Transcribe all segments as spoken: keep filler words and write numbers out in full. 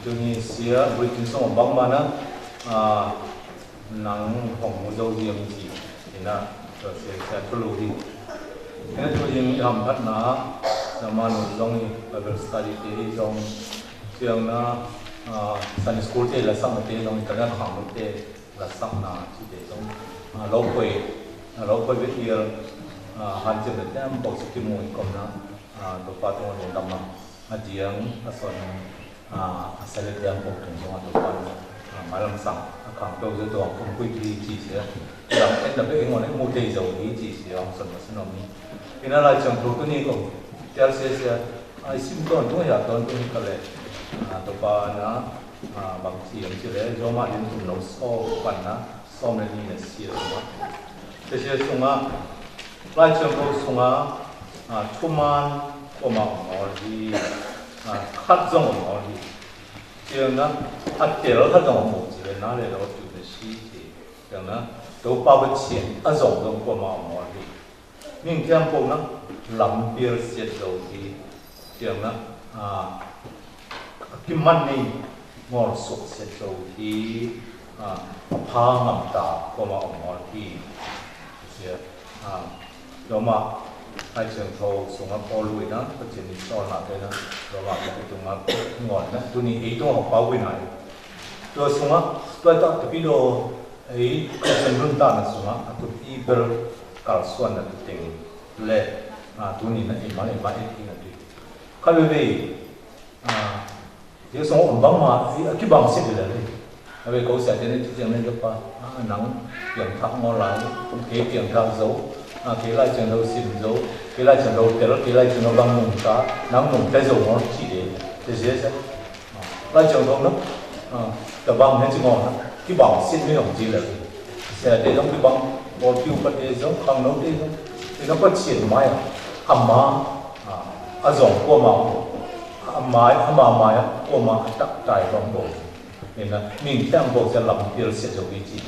Ni sia, bulletin song bang ma na, a, nang hong mu zau ziam ci, ina, to sia sia tulu hi. Ina tulu hi ham phat na, na ma nu zong hi, Bible study te hi zong, siang na, a, Sunday school te la sang te zong, internet hang te la sang na, ci te zong. A, lo koi, a, lo koi bit ial, a, han cem le tem, bok si ki mu i kom na, a, to pa to dong dam ma. A diang, a son, a, a sele diang pok tung song a to pan, a, malam sang, a kang to zet to ang pung kui pi ci sia. Yang en na pe ing wan mu te zau hi ci sia, ang son ma sen om ni. Ina lai chang to tu ni ko, tel sia sia, ai sim ton tu ya ton tu ni ka le. A, to pa na, a, bang si yang ci le, zo ma din tum no so pan na, so me ni na sia ma. Te sia sung a, lai chang to sung a, a, thuman, ko ma ong ol hi, a, khat zong ong ol hi. Tiang na, a tel khat zong ong ol hi, na le lo tu na si hi. Tiang na, to pa ba chien, a zong zong ko ma ong ol hi. Ning tiang ko na, lam piel siet zau hi. Tiang na, a, a ki man ni, ngol sok siet zau hi. A, a pha ngam ta, ko ma ong ol hi. Sia, a, Roma, hai chang thâu sung a Paul lui na, pa chang ni sol na te na, Roma ka tu nga ngon na, tu ni ei tu nga pa lui na. Tu sung a, tu ta ta pi do, ei, ka chang nun ta na sung a, a tu pi bel kal suan na tu ting le, a, tu ni na ei ma, ei ma, ei ti na tu. Ka lui lui, a, Yêsu ong bang ma, a kibang sĭt lĕ. A we kâo sia tene ti jeng ne japa, a, nang piang thak ngol lai, kê piang thak zâu, a, kê lai chang dâu sim zâu, kê lai chang dâu tel, kê lai chang dâu bang nung ta, nang nung ta zâu ngol chi de, te sia sia. Lai chang dâu na, a, ta bang ne chi ngol na, kibang sĭt ne ong chi lĕ. Sia te dong kibang, ngol kiu pa te dong, khang nô te dong, te dong pa chien mai, a ma, a, a dong kua ma, a mai, a ma mai, kua ma, a tak tai bang bông. Ina, ning tang bok sa lam piel se zo bi ci.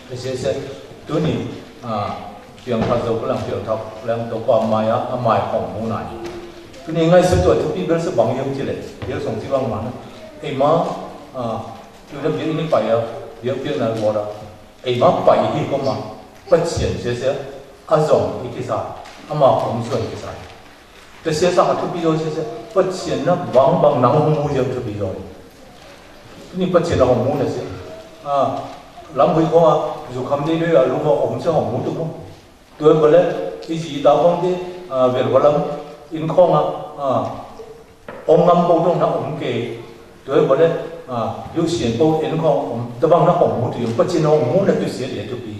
Te se se, tu ni, a, piang thak zo, piang thak, piang to pa mai, a, a mai hong mu nai. Tu ni ngai se tu, tu pi bel se bang yong ci le, yong song ci bang ma na. Ei ma, a, tu na bi ni pa ya, bi pi na wo da. Ei ma pa i hi ko ma, pa chien se se, a zong i ki sa, a ma hong suan ki sa. Te sia sang a thupi yô sia sia, pa chien na bang bang nang hong mu yô thupi yô. Ni pa chien na hong mu na sia. A, lam hui khong a, zu kham ni dui a, lu ma om sia hong mu tu mo. Tuai bơ le, i zi i tao khong te, a, vel bơ lam, in khong a, a, om ngam bô dong na om ke. Tuai bơ le, a, yu sien bô in khong om, ta bang na hong mu tu yô, pa chien na hong mu na tu sia lia thupi.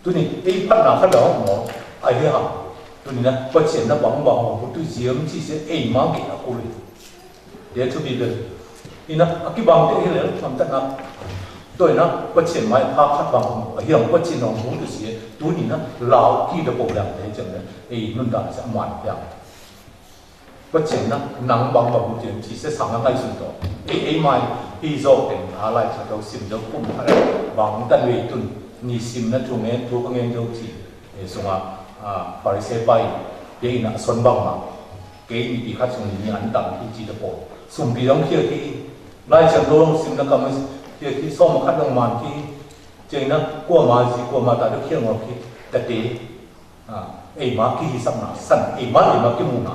Tu ni, ei phat na kha dau mo, a hi ha. Tu ni na, pa chien na bang bang mo, tu ziam chi se, ei ma ki a ku ri. Dê tu bi bel. Ina, a ki bang te hi le, tham ta na. Toi na, pa chien mai pha khat bang mo, a hi ha, pa chien nong mo tu se, tu ni na, lau ki da po lang te chang na, ei nun da sa man yang. Pa chien na, nang bang bang mu chien, chi se sang ngai sun to. Ei, ei mai, pi zo pen, a lai cha to sim zo kum, a lai, bang tan wei tun, ni sim na tu ngen, tu ka ngen zo chi. E sung a, a, Pharisai pai, ye ina son bang ma. Kei ni pi khat sung ni an tang ki chi ta po. Sum pi dong kia ki. Lai cha to sim na kam kia ki, som khat dong man ki. Chien na, kua ma zi, kua ma ta do kia ngok ki. Ta te. A, ei ma ki hi sak na, san, ei ma, ei ma ki mu na.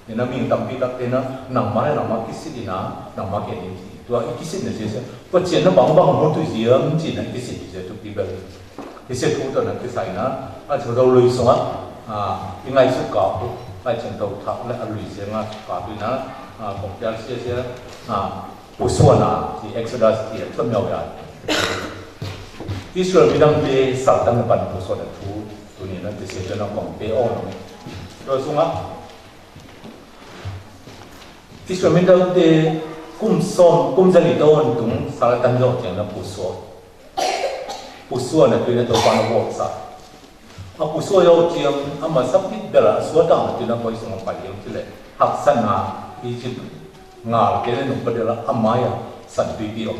Ina ming tam pi tak te na, nang ma, nang ma ki sit ina, nang ma ki ni. Tua i ki sit na sia sia. Pa chien na bang bang mo tu ziam chi na i ki sit sia tu pi bel. I se tu to na ki sai na. A cho dau lui song a. A, i ngai suk ka tu. Ai chang tau thak le a lui sia nga suk ka tu na. A, kong pial sia sia. A, pu sua na, si Exodus ti a chon yau ya. Israel mi dang te sal dang pan pu sua na tu. Tu ni na te sia na kong pe o na. Tua sung a. Israel mi dang te kum som, kum zali don tung, sala tan yo chang na pu sua. Pu sua na tu na to pa na wo sa. A pu sua yo chang, a ma sa pit bela, a sua tang na tu na poi song pa yong chile. Hak san na, Egypt, ngal ke le nung pa de la, a ma ya, san tui pi om.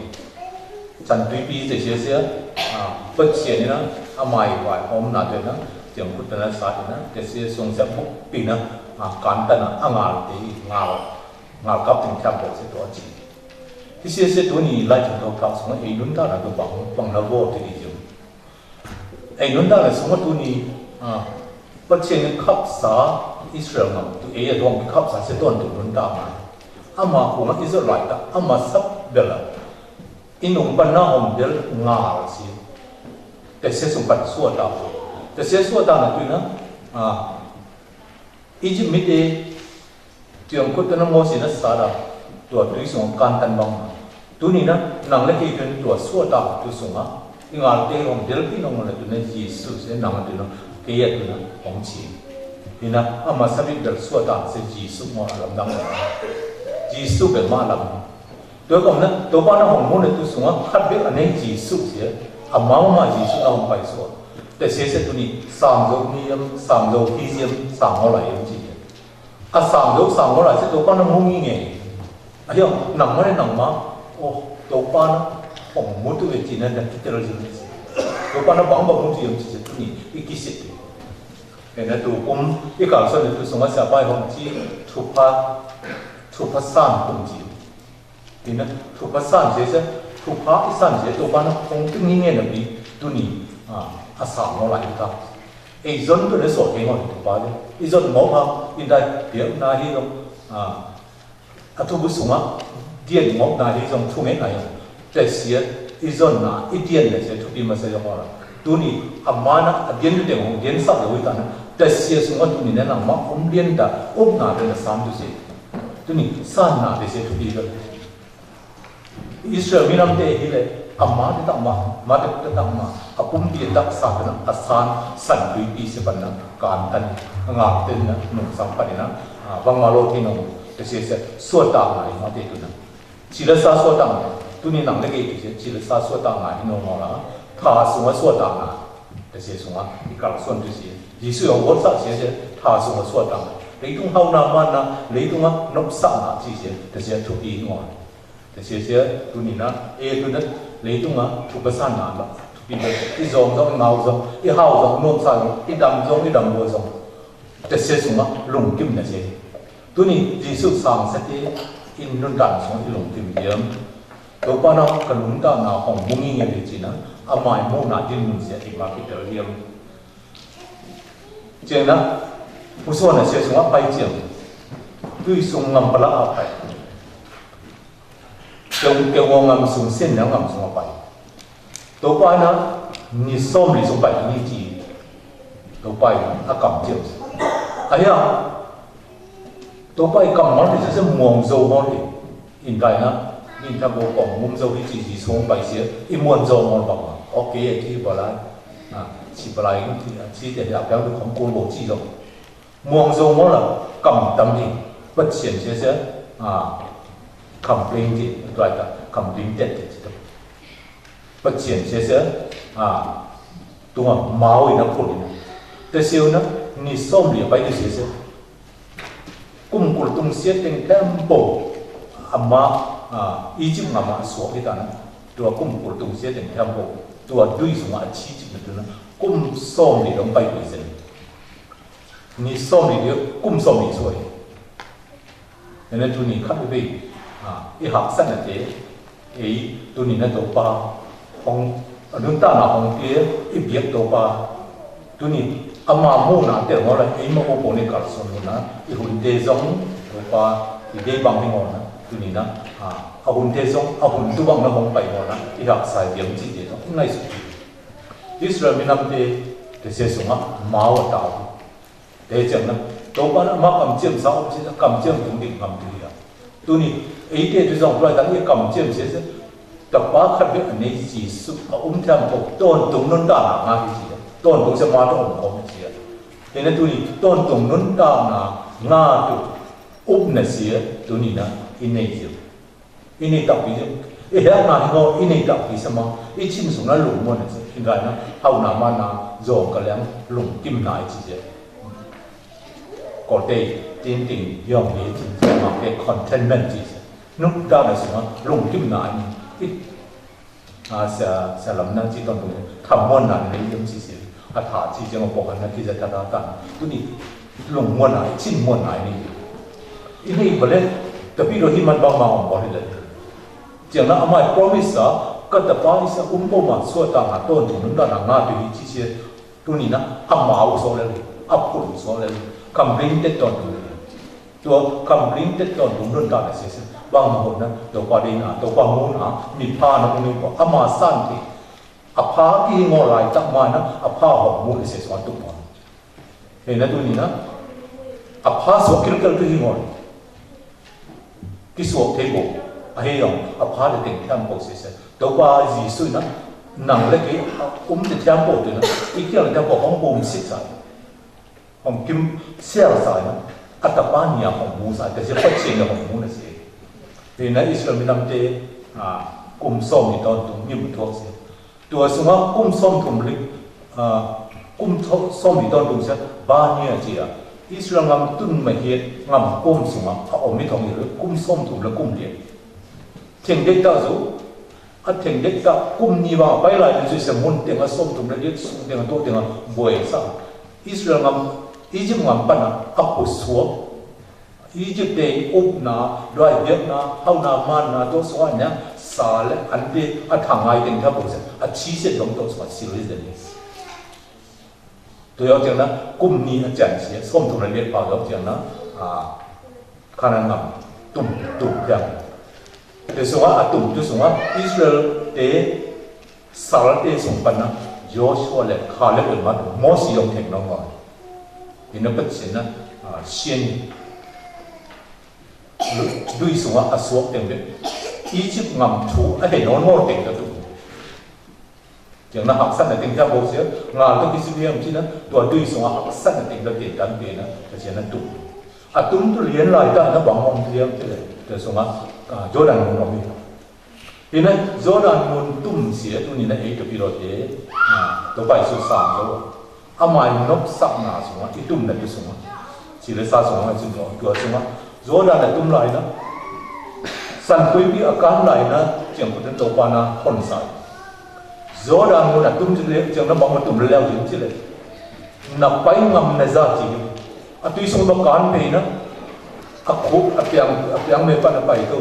San tui pi te sia sia, a, pa sia ni na, a ma ya wai om na tu na, chang kut na sa tu na, te sia song sa buk pi na, a, kan ta na, a ngal te, ngal. Ngă kăp ting temple sĕ dŏ či. Hih sĕ sĕ dŭ ni lai ting dŏ kăp sung ê nun ta na dŏ bang bang na wŏ ti di jung. Ê nun ta na sung dŭ ni, a, pă cheng kăp sa Israel ngă dŭ ê dong kăp sa sĕ dŏ dŭ nun ta na. Ama kung a Israel lai ta, ama săp bel a. Ê nung băn na hŏm bel ngă si. Tê sĕ sung băn sua ta. Tê sĕ sua ta na dŭ na, a, Ijip mĭt ê, tiong kut tơna Môsi na sa đa, tua tui sung kan tăn bang. Dŭ ni na, nang lĕ kê tŭn tua sua ta, tui sung a. Ê ngal tê hŏng dêl pi nong lĕ tŭ na Yêsu sĕ nang tŭ na, kê yă tŭ na, hŏng chi. Ê na, ama sa bit dêl sua ta, sĕ Yêsu mô a lam dang. Yêsu bit ma lam. Tui kŏm na, tui pa na hŏng mô na tui sung a, khăt bit a nê Yêsu sĕ, ama ma Yêsu na hŏng pai sua. Tê sĕ sĕ dŭ ni, sang dâu ni yam, sang dâu ki yam, sang hô la yam chi yam. A sang dâu sang ngô lai sĕ dô pa na mô ngí ngé. A hiong nang ma nê nang ma. Ô, dô pa na hŏng mô tu ê chi na dang ki tê rô jing nê sĕ. Dô pa na bang ba mô tu yam chi sĕ tu ni i ki sĕ tu. Ê na tu kŭm i kal sŏ ni tu sung a sa bai hŏng chi tu pa, tu pa san kŭm chi. Ê na, tu pa san sĕ sĕ, tu pa i san sĕ, tu pa na hŏng tu ngí ngé na pi, tu ni, a, a sang ngô lai ta. Ê zon tu na sô ê ngô tu pa de. Ê zon ngô ha, ê dai, biă na hi dong, a, a tu bu sung a, dien ngô na hi dong, tu ngé na hi. Tê sĕ, ê zon na, ê dien na sĕ, tu pi ma sĕ dong ngô la. Tu ni, a ma na, a dien tu deng ngô, dien sa dong wi ta na. Tê sĕ sung a tu ni na, na ma, um dien ta, um na, dien na san tu sĕ. Tu ni, san na, tê sĕ tu pi ta. Israel minam tê hi lĕ, a ma tê tak ma, ma tê tak ma, a pum pi tak sa tê na, a san, san tui pi sĕ pan na, kan tan, a ngă tê na, nung sang pan na, a, bang ma lo tê nung, tê sĕ sĕ, sua ta ma, ma tê tu na. Chi lĕ sa sua ta ma, tu ni nang lĕ kê tu sĕ, chi lĕ sa sua ta ma, hi nung ma la, tha sung a sua ta ma, tê sĕ sung a, i kal sua tu sĕ. Yêsu yong wot sa sĕ sĕ, tha sung a sua ta ma. Lei tung hau na ma na, lei tung a, nop sa na, chi sĕ, tê sĕ tu pi nung a. Tê sĕ sĕ, tu ni na, ê tu na, lei tung a, tu pa san na, tu pi na, i zong zong, i ngau zong, i hau zong, nôm sa zong, i dam zong, i dam bua zong. Tê sĕ sung a, lung kim na sĕ. Tu ni, Yêsu sang sĕ tê, i nun dan sung, i lung kim yem. Dô pa na, ka nun dan na, hong mung i ngê bê chi na, a mai mung na, din nun sĕ, i ma ki tel yem. Chieng na, pu sua na sĕ sung a pai chieng. Tui sung ngam pala a pai. Tơng kơ wŏng ngam sung sên nă ngam sung a pai. Tô pai nă, ni sôm ni sung pai ni chi. Tô pai a kam chiêm. A ya. Tô pai kam mă ni sê sê muông zô mă ni. In tai nă, in ta bô kong mum zô hi chi chi sung pai sê, i muông zô mă bang. Ok, chi bơ lai. A, chi bơ lai, chi te ya biang kong kul bô chi zô. Muông zô mô la, kam tam di, pơt siên siê siê, a, complain di, tuai ta, complain tét di, pơt siên siê siê, a, tung a, mâu i na kul i na. Tê siêu na, ni sôm di, pai di siê siê. Kum kul tung siê têng tempo, a ma, a, Egypt ngă ma suak i ta na. Tua kum kul tung siê têng tempo, tua dui sung a chi chi na tu na. Kum sôm di dong pai di siê. Ni sôm ni diôk, kum sôm ni suai. Nê nê tu ni khăt u bi. A, i hak săn na tê. Ê, tu ni na tô pa. Hong, a nun ta na hong tê, i biêk tô pa. Tu ni, a ma mu na tê hong la, ê ma u pô ni kal sôm na. I hun tê zong, tô pa, i dê bang ni hong na. Tu ni na, a, a hun tê zong, a hun tu bang na hong pai hong na. I hak sai biêng chi tê, ngai su. Israel mi nam tê, tê sê sung a, mâu a tau. Tê chiang na, tô pa na ma kam chiêm sa ôp sê, kam chiêm tung dik ngam tu ya. Tu ni, ê tê tu zong plai ta ni kam chiêm sê sê. Ta pa khăt bê a nê Yêsu, a um tham kôk, tôn tung nun ta na ngă hi sê. Tôn tung sê ma tô um kôk sê. Tê na tu ni, tôn tung nun ta na ngă tu, ôp na sê, tu ni na, i nê Yêsu. I ni tak pi, i hek na hi ngô, i ni tak pi sa ma, i chim sung na lung muôn na sê, i ngai na, hau na ma na, zong ka liang, lung kim na i chi sê. Kô tê, tin ting, yong i chi sê, ma kê contentment chi sê. Nuk da na sung na, lung kim na i, i, a, sa, sa lam na chi ton lung, tham muôn na i yong chi sê. A tha chi sê ma pô kan na ki sê tha tha tha. Tu ni, lung muôn na i, chim muôn na i ni. I ni bê lê, Tơpă ro hih măn bang ma hŏng bŏ ri lĕ. Ciang na amai promise a, kata pa isa um pô ma sua ta nga ton tu nun da na nga tu hi ci sia. Tu ni na ama u so lĕ, a pun so lĕ. Kam bring te ton tu. Tua kam bring te ton tu nun da na sia sia. Bang ma hŏ na, to pa de na, to pa mu na, mi pa na mu ni ko, ama san te. A pa ki hi ngô lai tak ma na, a pa hŏ mu ni sia so tu ma. Hê na tu ni na. A pa so kil kil tu hi ngô. Ki suak thei pô. A hê yong, a pa de teng thiam pô sese. Tôba Yêsu na, năng lĕ ki, a, um de thiam pô tu na. I kiăng de thiam pô hŏng pô mi sit sai. Hŏng kim sel sai na. A ta pa ni a hŏng mu sai. Te se pa chien na hŏng mu na se. Hê na Israel mi nam te, a, kum som ni ton tu, ni mu tuak se. Tua sung a kum som thum lih, a, kum tho-, som lih ton tum sia, ba nia cia. Israel ngam tun ma hiet, ngam kum sung a, a om mi thong hiet, kum som thum lih kum hiet. Theng dek ta zu, a theng dek ta kum ni wa, bai lai ni zu sia mun teng a som thum lih hiet, sung teng a to teng a boi sa. Israel ngam, Egypt ngam pan a, a pu suak. Egypt te ôp na, duai biăk na, hau na, man na, to sua na, sa lĕ, an te, a thang ngai teng ta bô se, a chi se dong to sua, si lĕ se ni. To yau tiang na, kum ni a chan si, som tum na liet pa yau tiang na, a, Kanan ngam, tum, tum tiang. Te sua, a tum, tu sua, Israel te, Sal te sung pan na, Joshua leh Kaleb ƀơi mă, Môsi yŏng theng nong ngoi. Ina păt sin na, a, sin. Dui sung a suak teng bĕ. Egypt ngam thu, a hê nong ngoi teng ta tu. Jeng na hak san na teng ta bô sia, ngal ta ki si biang chi na, tua dui sung a hak san na teng ta teng tan bĕ na, ta sia na tu. A tum tu lien lai ta na bang ngong lien te le, ta sung a, a, Jordan ngong ngoi. Ina Jordan mun tum sia tu ni na ei tơ pi ro te, a, tơ pai su sam lo. Amai nôk sak na sung a, i tum na tu sung a. Si lĕ sa sung a, sung a, tua sung a. Jordan na tum lai na. San kui pi a kan lai na, chiang kut tơ pa na kon sai. Jordan mun na tum chi lĕ, chiang na bang ma tum leo chi lĕ. Na pai ngam na za chi. A tui sung ba kan pei na. A khŭp, a piang, a piang me pan a pai tô.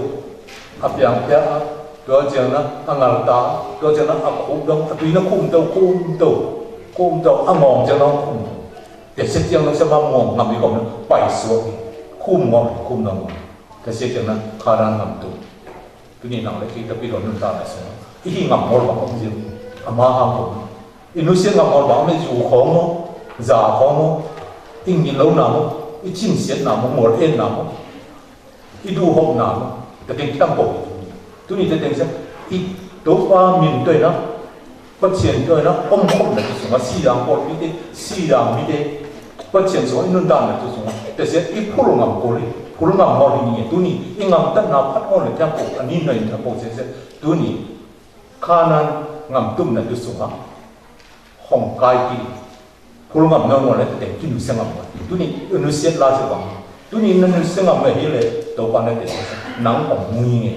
A piang pia a, tua chiang na, a ngal ta, tua chiang na, a khŭp dong, a tui na khŭm tô, khŭm tô, khŭm tô, a ngong chiang na khŭm tô. Te se chiang na se ba ngong, ngam i kong na, pai suak i, khŭm ngong, khŭm na ngong. Te se chiang na, Kanan ngam tô. Tu ni năng lĕ ki ta pi ro nun ta na sung. I hi ngam mol bang kong jing. Ama hang kong. I nusiet ngam mol bang me ju khong mo. Za khong mo. I ngi lo na mo. I chin siet na mo. Mol en na mo. I du hok na mo. Ta teng kiang kong. Tu ni ta teng se. I to pa min toi na. Păt sien tơ na, ôm khôm na tơ sung a, si yang pôl mi tê, si yang mi tê. Păt sien sung a, i nun dan na tơ sung a. Tê se i phul ngam pôl i, phul ngam ngol i ni, tu ni, i ngam tăn na phat ngol na thiam pôl, a ni na i thiam pôl se se, tu ni. Kanan ngam tum na tơ sung a. Hong kai ki. Phul ngam ngol ngol na tơ teng ki nu se ngam ngol. Tu ni, nu se la se bang. Tu ni na nu se ngam ngol hi le, to pa na tê se se. Nang hong mu nge.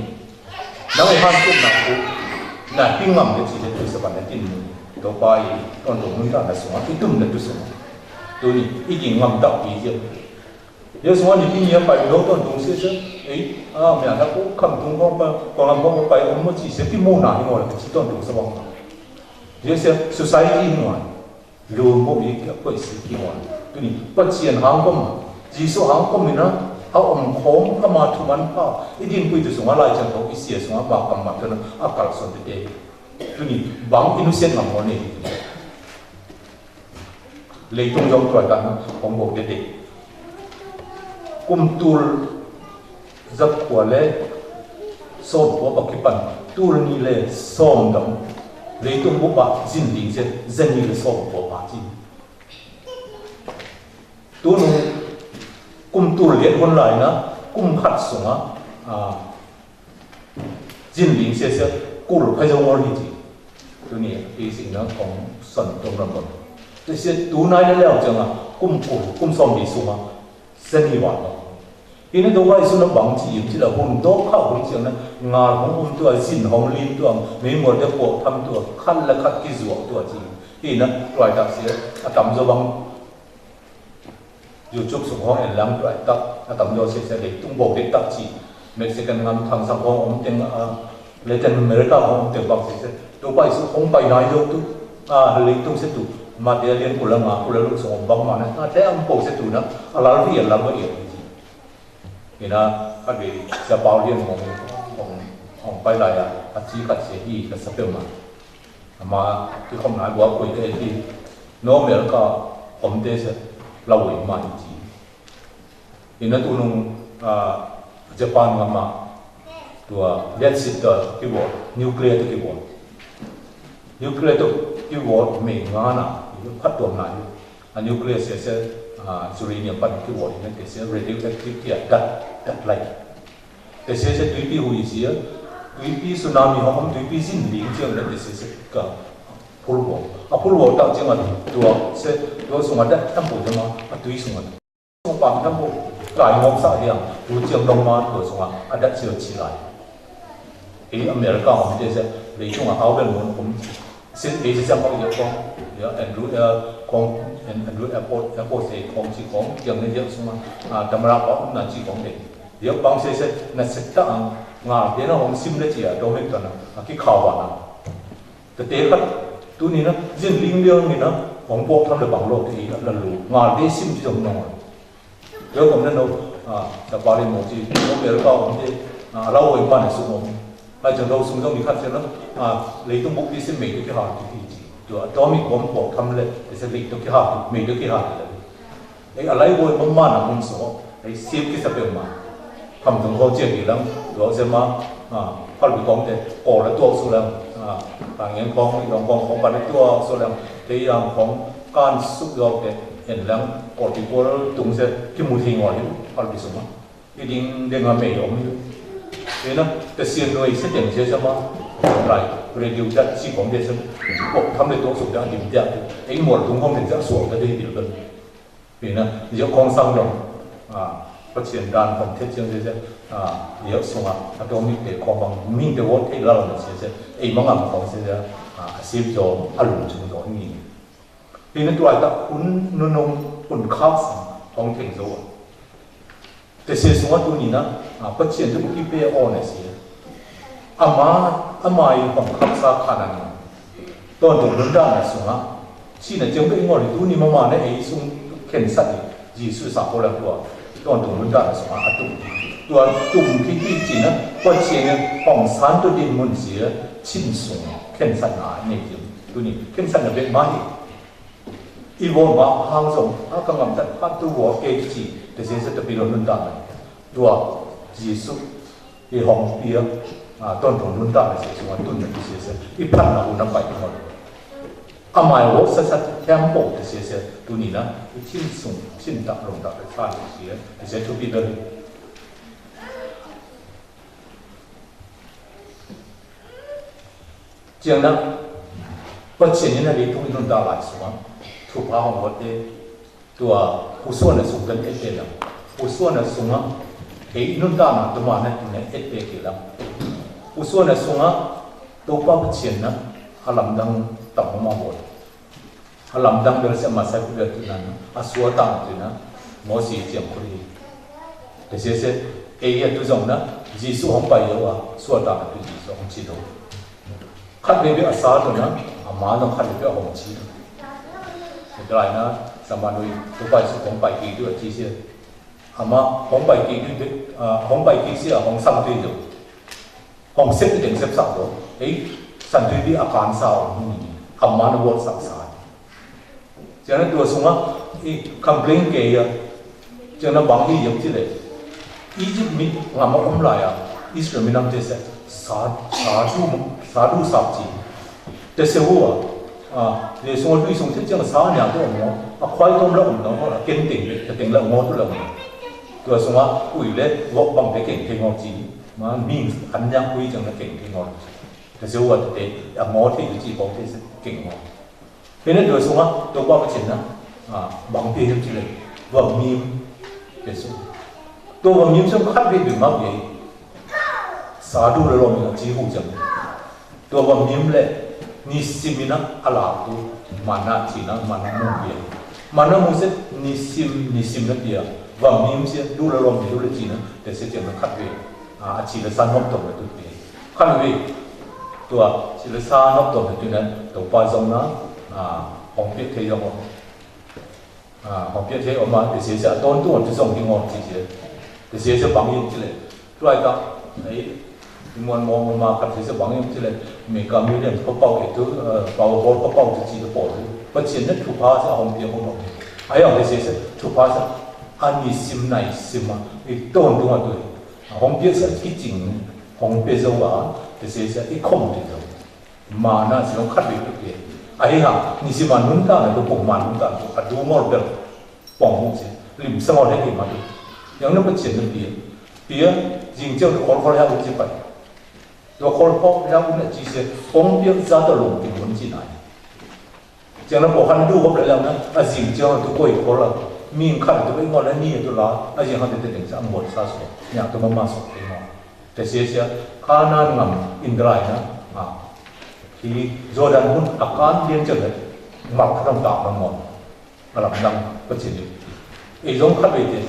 Nang u han tum na ku, na hi ngam ke ci de tu sa ban na tin mu. To pa i, ton to mu ta na sung, i tum na tu sung. Tu ni, i di ngam tak pi je. Ye sung ni pi ni pa i lo ton tung se se. Ei, a, mia na ku kam tung kong pa, kong lam kong pa i om mo ci se pi mu na hi ngol ke ci ton tung sa bang. Ye se society hi ngol. Lu mô i kiă pơi si ki hon. Tu ni, Păt Siên hang kôm. Yêsu hang kôm i na, a ôm khôm, a ma thu man pa. I din pui tu sung a lai chang thâu, i sia sung a ma kam ma tu na, a kal son tê tê. Tu ni, bang i nu siên ngam hon ni. Lei tung yong tuai kan, hong bok tê tê. Kôm tul Zăp khua leh sôm pua pă kipăn, tul ni leh sôm dŏng, leh tung bu pă zin ling se, zin ni leh sôm pua pă zin. Tunung kŭm tul liet hŭn lai na, kŭm khat sung a, a, zin ling se se, kul phai zong ol ni ji. Tuni, i sing na kong son tong ram bon. Te se tu nai leh leo jang a, kŭm kul, kŭm sôm ni sung a. Seni wa. Ini dôk bai sun na bang ci yim ci la hum dôk kha hum ci na ngal hong um tua sin hong lin tua mi mor de po tham tua khan la khat ki zuak tua ci. Ina tuai tak sia a tam zo bang. Yu chuk suk hong en lang tuai tak a tam zo sia sia de tung bok de tak ci. Mexican ngam thang sang khong ôm teng, a, Latin America khong ôm teng bang se se. Tôpay su khong pai nai yô tu, a, lei tung se tu. Mate lien kula nga kula lu song ôm bang ma na, a, te ôm pô se tu na, a lal ri a lal ma ia. Ina, a de, sa pau lien khong, khong, khong pai lai a, a chi kat se i, ka sa pe ma. A ma, ki khong nai bua kui te ti, no America, khong te se, la wei ma i chi. Ina tunung, a, Japan ngam ma, tua, liat sit ta ki wot, nuclear ta ki wot. Nuclear ta ki wot me ngana, yu khat tuam na yu. A nuclear se se, a, uranium pan ki wot, ina te se radioactive ki a dat, dat lai. Te se se tuipi hui sia, tuipi tsunami hong, tuipi zin ling sia, ina te se se ka, pul wot. A pul wot ta sia ma, tua, se, tua sunga dat, tam po sia ma, a tui sunga. Sông pam tam bu, kai ngok sa hiang, tu chiang dong man bu sông a, adat sio chi lai. Ê America hom te se, lei chung a hao ben mun kum, sin ê si siang kong yek kong, ya, Andrew, eh, kong, An-, Andrew Airport, Airport se kong chi kong, chiang ne yek sông a, ah, tamara kong na chi kong de. Yek bang se se, na se ta ang, ngal, de na hom sim le chi a, do mek ta na, a ki khao wa na. Tơtê khăt, tui ni na, jin ling liang ni na, hong pok tham lĕ bang lo tui la lu, ngal dê sim ji dong nong. Yua kôm na no, a, ta pari mo ji, no bel ka hong tê, a, lau wai pan su mo. Ai jang lau sung dong ni khăt jang na, a, lei tung buk di sim mei tu ki ha tu ki ji. Tu atomic bomb pok tham lĕ, tê se lei tu ki ha tu, mei tu ki ha tu lĕ. Ê, a lai bôi mă mă nă mŭn so, ê, sip ki sa pê ma. Khăm tŭng hô chia ki lăng, dua se ma, a, phal bi kong te, kô la tuak su lăng, a, ta ngen kong, yong kong, kong pan tuak su lăng, te yang kong, kan suk yok te, en lăng, kô ti kô tŭng se, ki mu thi ngol, phal bi su ma. Ki ding, ding a mê yong. Ê na, te sien nui se deng se sa ma, lai, radio jat si kong te se, kô tham le tuak su te, a dim te, ê, mol tŭng kong te, ja suak te, te dim te. Pi na, yua kong sang dong, a, pă chien dan kong thet chiang se se, a, yua sung a, a dong mi te kong bang, mi te wot te lal na se se, ê mă ngam kong se se, a, a sip jo, a lung chung jo ni. Pi na tuai ta hun nunung, hun khak sang, kong teng jo. Te se sung a tu ni na, a, pă chien te bu ki pe o na se. Ama, ama i hong khak sa kha na ni. Ton tŭng lun dan na sung a. Chi na jeng be ngol tu ni mama na e sung khen sat ni. Jisu sa ko la tua. Ton tŭng lun dan na sung a tum. Tua tum ki ki chi na. Pă chien na hong san tu din mun si. Chin sung khen sat na ne jeng. Tu ni khen sat na be ma ni. I wo ma hang sung. A ka ngam tat pa tu wo ke chi. Te se se ta pi lun dan na. Tua Jisu. I hong pia, a, ton tong nun ta na se, sung a tun na ti se se, i pan na u na pai tong. Amai wo sa sa temple ti se se, tu ni na, i chin sung, chin ta long ta pe sa ni se, ti se tu pi ben. Chiang na, pa chiang ni na li tung nun ta lai sung a, tu pa hong wo te, Tua, u suan a sung tăn et te la. U suan a sung a, hê i nun ta na, tơma na, tŭ na et te ki la. U suan a sung a, tôpa pơchiên na, a lam dang tăm ma bol. A lam dang bel se ma sai ku bel tu na, a sua ta na tu na, Môsi chiang ku ri. Te se se, e ya tu zong na, Jisu hong pai yo a, sua ta na tu Jisu hong chi do. Khăt bê bê a sa tơ na, a ma nŏ khăt bê bê a hong chi. Tơlơi na, sa ma nui, tơpai su hong pai ki tu a chi sia. A ma hong pai ki tu, a, hong pai ki sia, hong sam tu tu. Hong sep tu deng sep sa tu. Ê, san tu bê a kan sa hong ni. A ma nŏ wot sa sa. Chiang na tua sung a, i complain kê ya. Chiang na bang i yam chi lê. Egypt mi ngam ma ôm lai a. Israel mi nam te se. Sa, sa du, sa du sap chi. Te se hu a. A, lê sung a dui sung te chiang sa nia tu ôm no. A khoi tom la ôm no, a ken ting, te ting la ôm tu la ôm. Tua sung a, ui lê, wok bang te keng te ngo chi. Ma, mi, an nia ui chiang na keng te ngo. Te se hu a te, a ngo te yu chi bang te se keng ngo. Hê nê dua sung a, tôpa pơchiên na, a, bang pê hê chi lê, wa mim, pê sung. Tôpa mim sung khăt bê bê ma bê. Sa du lê lom yă chi hu chang. Tôpa mim lê, ni sim na, a la tu, ma na chi na, ma na mu bê. Ma na mu se, ni sim, ni sim na bê. Wa mim se, du lê lom bê, du lê chi na, te se chang na khăt bê. A, a Chile sa nôk dŏm na tut bi. Khăn bi. Tua Chile sa nôk dŏm na tut na, Tôpa zong na, a, hong piơk thei yŏng ôh. A, hong piơk thei ôh ma, tê sese a tôn tu tu zong hi ngô tê sese. Tê sese bang yơng chile. Tuai ta, ê, muan mô mô ma khat tê sese bang yơng chile. Mê ka mi len pa pau ê tu, ê, pau bôl pa pau tu chi tu pô. Pa chien na tu pa sa hong piơk hong. Ai yong tê sese, tu pa sa. A ni sim nai sim ma. Ê tôn tu ma tu. Hong piơk sa ki ching, hong piơk zô wa, tê sê sa i khŏm tê zô. Ma na si hong khăt bê kŭt bê. A hi ha, ni si ma nun ta na, tu pung ma nun ta, tu a du mol bel, pung mŭ si, lim sa mol he ki ma tu. Yang na pa chien na piơk. Piơk, jing chêu tu khol khol he u chi pai. Tu khol khol he u na chi se, hong piơk za ta lung ki mun chi nai. Jang na pô hăn du hôp lĕ lăng na, a jing jang tu kôi kôl la. Ming khăn tu bê ngô la ni tu la, a jing hăn tu tê têng sa môt sa sô. Nhang tu ma ma sô tê ngô. Tê sia sia, Kanan ngam in drai na, a. Hi Jordan mun a kan dien jang lĕ, ngăp khăn tam na ngô. A lăm lăng, pă chên lĕ. Ê zông khăt bê tê,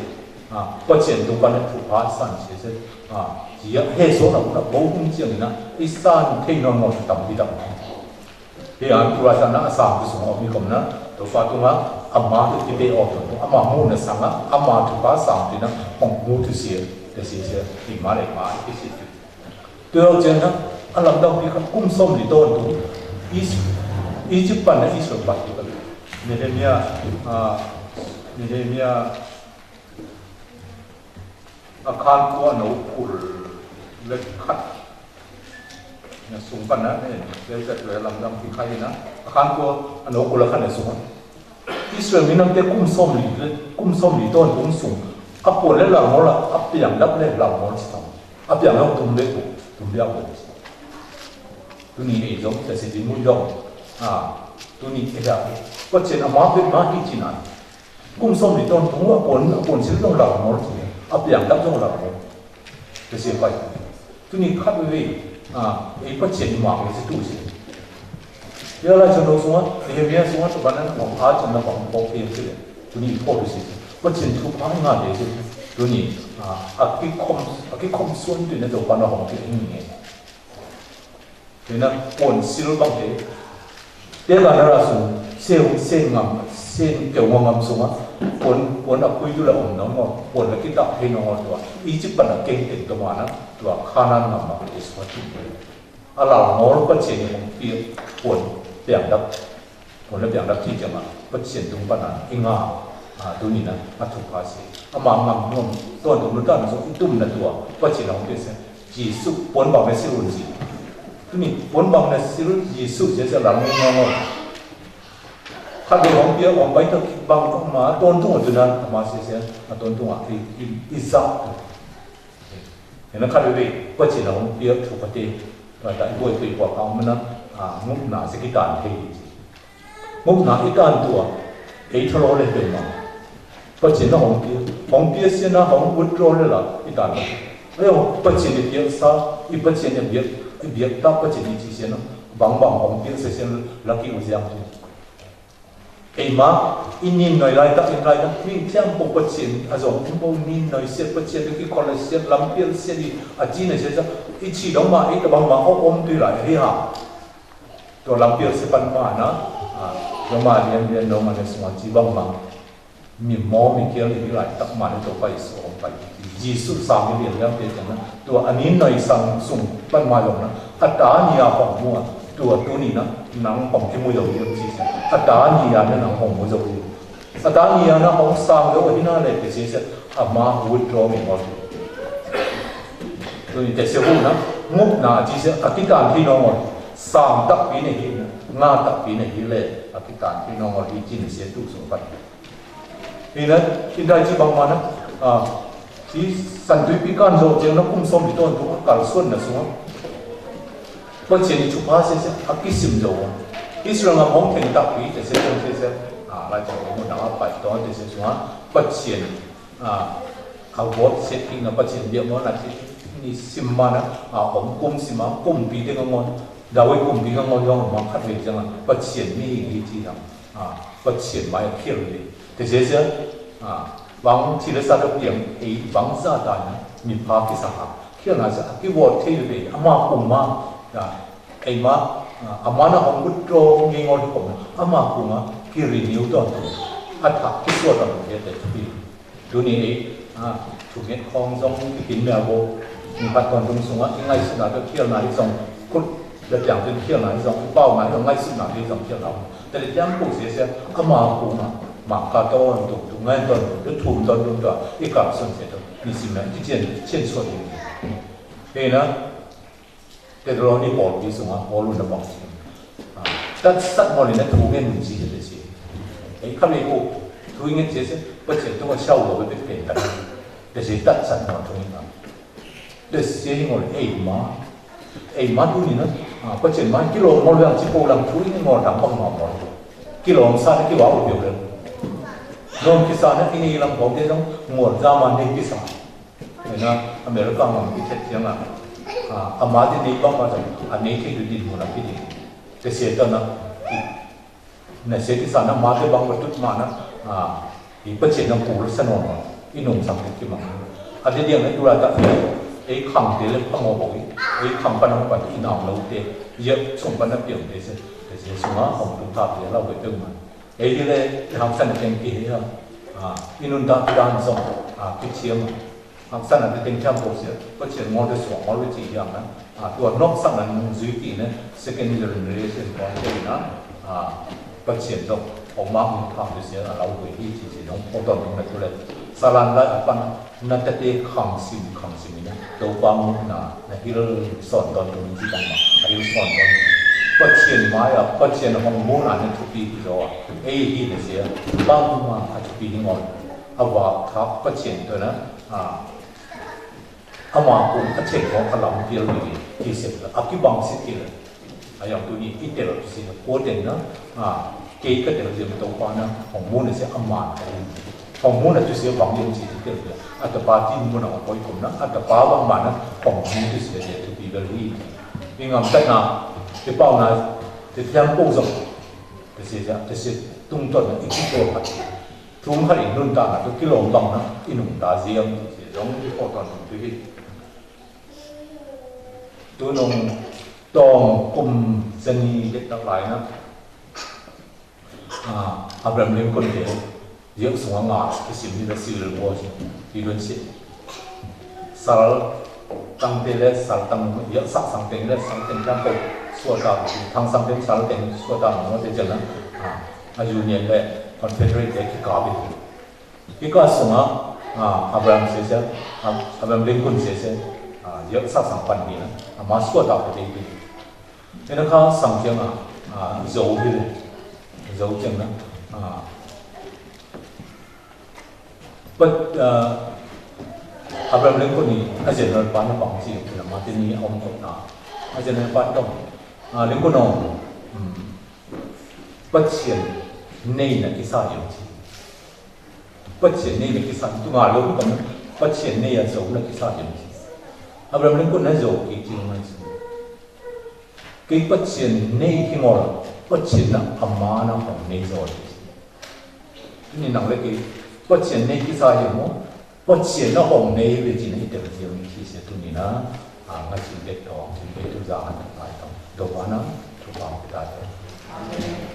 a, pă chên tu kan lĕ tu pa san sia sia, a. Jia, he sô na, na, bô hun jang na, i san thê non ngô tam bi tam. Hi an tu la sa na a sang tu sung ôh mi kôm na, tu pa tu ma, ama tu ti pe ôh tu, ama mu na sang a, ama tu pa sang tu na, hong mu tu sia, tu sia sia, ti ma le ma, ti sia tu. Tu ôh chen na, a lam dong pi ka kum som li ton tu, Is-, Egypt pan na Israel pan tu ka. Nehemia, a, Nehemia, A khăn kua nô kul lĕ khăt. Na sung pan na, ê, lĕ khăt lĕ lam dang pi khai na. A khăn kua nô kul lĕ khăt na sung. Israel mi năm tê kum som li, kum som li ton tum sung. A pô lĕ lam mol la, a piang dăp lĕ lam mol si tong. A piang dăp tum lĕ kum, tum lĕ a pô. Tu ni ê dong, ta si di mun dong. A, tu ni ê dăp. Pă chên a ma pê ma hi chi na. Kum som li ton tum a pon, a pon sil dong lau mol, a piang dăp dong lau mol. Tê sia pai. Tu ni khăt wê, a, ê pă chên ma wê si tu si. Yua lai chon dong sung a, ê mia sung a, tu bơ̆n năn, a, chon na bang pô pia si lĕ. Tu ni pô tu si. Pă chên tu pa nga dê si. Tu ni, a, a ki khom, a ki khom suôn tu ni tu pa na hong ki ni. Tê na pon sil bang tê. Tê la na ra sung, sel, sel ngam, sel kêu ngam sung a. Pon, pon a kui tu la ôm nong ngô, pon la ki tak thê nong ngô tua. Egypt pan a keng têng tua ma na, tua Kanan ngam ma tê sung a tŭ. A la ngol pă chên ni hong pia, pon, piang dăp. Pon la piang dăp chi chang a, pă chên tung pan a, i nga, a, tu ni na, a tu pa se. A ma ngam ngom, ton tung nu tan sung, i tum na tua, pă chên hong pia se. Yêsu, pon bang na sil un si. Tu ni, pon bang na sil Yêsu, sia sia lam ni ngô ngô. Khăt bê hong pia, hong bai tơ bang ma, ton tung tu na, ma sia sia, ma ton tung a, i, i, i sa. Ê na khăt bê, pă chên hong pia, tu pa tê, ta i bôi pê kua kang ma na, a, ngŭp na, sia ki tan thê. Mŭk na i tan tua, ê tha lo lĕ dơ̆ng ma. Pă chên na hong pia, hong pia sia na hong withdraw lĕ la i tan. Ê hong pă chên i pia sa, i pă chên i biek, i biek ta pă chên i chi sia na, bang bang hong pia sia sia la ki u ziang tu. Ê ma, i nin noi lai ta, i lai ta, nin tiam pô pă chên, a zong pô nin noi sia pă chên, ki kol sia, lam pia sia di, a chi na sia sa, i chi dong ma, i ta bang ma, o om tu lai, ri ha. Tua lam piơl si pan ma na, a, tua ma lian lian nô ma ne sua chi bang ma. Mi mô mi kial ni lai tak ma ne tua pai su hong pai. Yêsu sa mi lian lian pia chang na. Tua anin noi sang sung pan ma yong na. A ta ni a hong mua. Tua tu ni na. Nang hong ki mu yong yong chi sa. A ta ni a na nang hong mu yong yong. Satan ia na hong sang dô hi na lĕ, tê sê sê, a ma withdraw mi ngol. Tui tê sê hu na, ngŭp na, chi sê, a kitan hi nô ngol. Sang tak pi ne hi na, nga tak pi ne hi lĕ, a kitan hi nô ngol, hi chi ne sê tu sung pan. Hi na, hi dai chi bang ma na, a, Chi săn tui pi kan dô chiang na kum som pi ton tu a kal suan na sua. Pă chên ni chu pa sê sê a ki sim dô. Israel ngam hong theng tak pi tê sê sê sê. A, lai chô mu na a pai ton tê sê sua. Pă chên. A, a vot sê pi na pă chên biă mo na chi. Ni sim ma na. A, hong kum sim ma kum pi tê ngam ngon. Dawid kum pi ngam ngon yong ma khat ve chiang a. Pă chên ni hi chi na. A, pă chên mai a phiêl ni. Tê sê sê. A, bang chi lĕ sa dô piang. Ê, bang sa ta na. Mi pa ki sa ha. Thiêl na sĕ, a ki word thei bê, ama kung ma, na, ei ma, a, ama na hong bŭt dong ngei ngol kôm, ama kung a, ki renew dong, a thak ki sua dong, ye te tu bi. Tu ni ei, a, tu nget khong zong, ki kin mia bo, ni pat kon tung sung a, i ngai sŭ na, tu thiêl na, i zong, kut, da piang tu thiêl na, i zong, i pao na, i zong, ngai sŭ na, i zong thiêl na. Te le piang kung se se, ama kung a, ma ka ton, tu, tu ngai ton, tu thum ton, tu, tu, i kap sŭn se tu, ni sim na, ti chien, chien sua ni. Hê na, Têsalônik Pôl ki sung a, Pôl un na păng sung. A, tat sat mô lin na thu ngen mun si hê tê si. Ê, kham ê kô, thu ngen si si, pơchên tu a siau lô bê pên tat. Tê si tat sat mô thu ngen na. Tê si hê ngol ê ma. Ê ma tu ni na. A, pơchên ma, ki lô mô lăng si pô lăng thu ngen ngol dang păng ma mô. Ki lô sa na ki wa u biu lăng. Nôm ki sa na ki ni lăng pô tê dong ngol za ma ni ki sa. Ê na, America ngam ki chet chiang a. A, a ma di ni bang ma dong, a ni ki du di mu na ki di. Tê se ta na, i, na se ki sa na ma di bang ma tut ma na, a, i pơchên na kul sa nô ma, i nung sang ki ma. A di diang na tu la ta, ê khang tê le pha ngô bô i, ê khang pa na pa i nang lo tê, yep sung pa na piang tê se, tê se sung a, hong tu ta tê la wê tê ma. Ê di le, i hang san teng ki hê ha, a, i nun ta ki dan song, a, ki chiang. Hak san a tê teng cham bôk sia, pơchên ngol tê suang ngol wê chi yang na. A, tua nok san a nung zui ki ne, second generation ngol tê na. A, pơchên dong, ơ ma hung tham tê sia, a lau wê hi chi chi dong, pô ton dong na tu le. Sa lan lai a pan, na tê tê khang sim, khang sim ne. Tô pa mu na, na hil son ton dong chi dong ma, a hil son ton. Pơchên ma ya, pơchên hong mu na ne thupi hi dong. Ê hi ne sia, bang ma a thupi hi ngol. A wa thak pơchên tu na, a, Ama kung a cheng kong a lam pial mi ki sep la a ki bang sep ki la. A yang tu ni i tel tu si na ko ten na, a, ke ka tel jem to pa na, hong mu na se ama na. Hong mu na tu si bang jem si tel la. A ta pa ti mu na ko i kum na, a ta pa bang ma na, hong mu tu si de tu pi bel hi. I ngam ta na, ti pau na, ti tiang ko zong. Ti si ja, ti si tung ton na, i ki ko pa. Tum ha i nun ta na tu ki lom bang na, i nun ta ziam, si zong i ko ton tu hi. Tu nung tong kum seni det tak lai na. A, Abraham Lincoln te, ziak sung a nga, ki sim ni la Civil War, ki dun si. Sal tang te le, sal tang, ziak sak sang teng le, sang teng tang ko, sua ta, tang sang teng, sal teng, sua ta, mo te jen na. A, a Union le, Confederate le, ki ka bi. Ki ka sung a, a, Abraham sese, a, Abraham Lincoln sese, a, ziak sak sang pan hi na, a, ma sua ta ko te hi. Ê na ka sang kiang a, a, Zo hi le, Zo kiang na, a, but, a, Abraham Lincoln ni, a general pa na pang si, na ma te ni a om ko na, a general pa tong, a, Lincoln ong, hmm, but sian, nei na ki sa yong si. Pơchên nây na ki sa, tu ngă lŏ kŭm, pơchên nây a Zo na ki sa yơh. Abraham Lincoln na Zo ki jing mai su. Kei pơchên nây ki ngol, pơchên na ama na hong nây Zo. Ni năng lĕ kei pơchên nây ki sa yơh mô, pơchên na hong nây bê jing na i tơl jing ki se tu ni na, a, ngă jing bê tong, jing bê tu za ngă tu mai tong. Dô ba na, tu ba ki ta tong. Amen.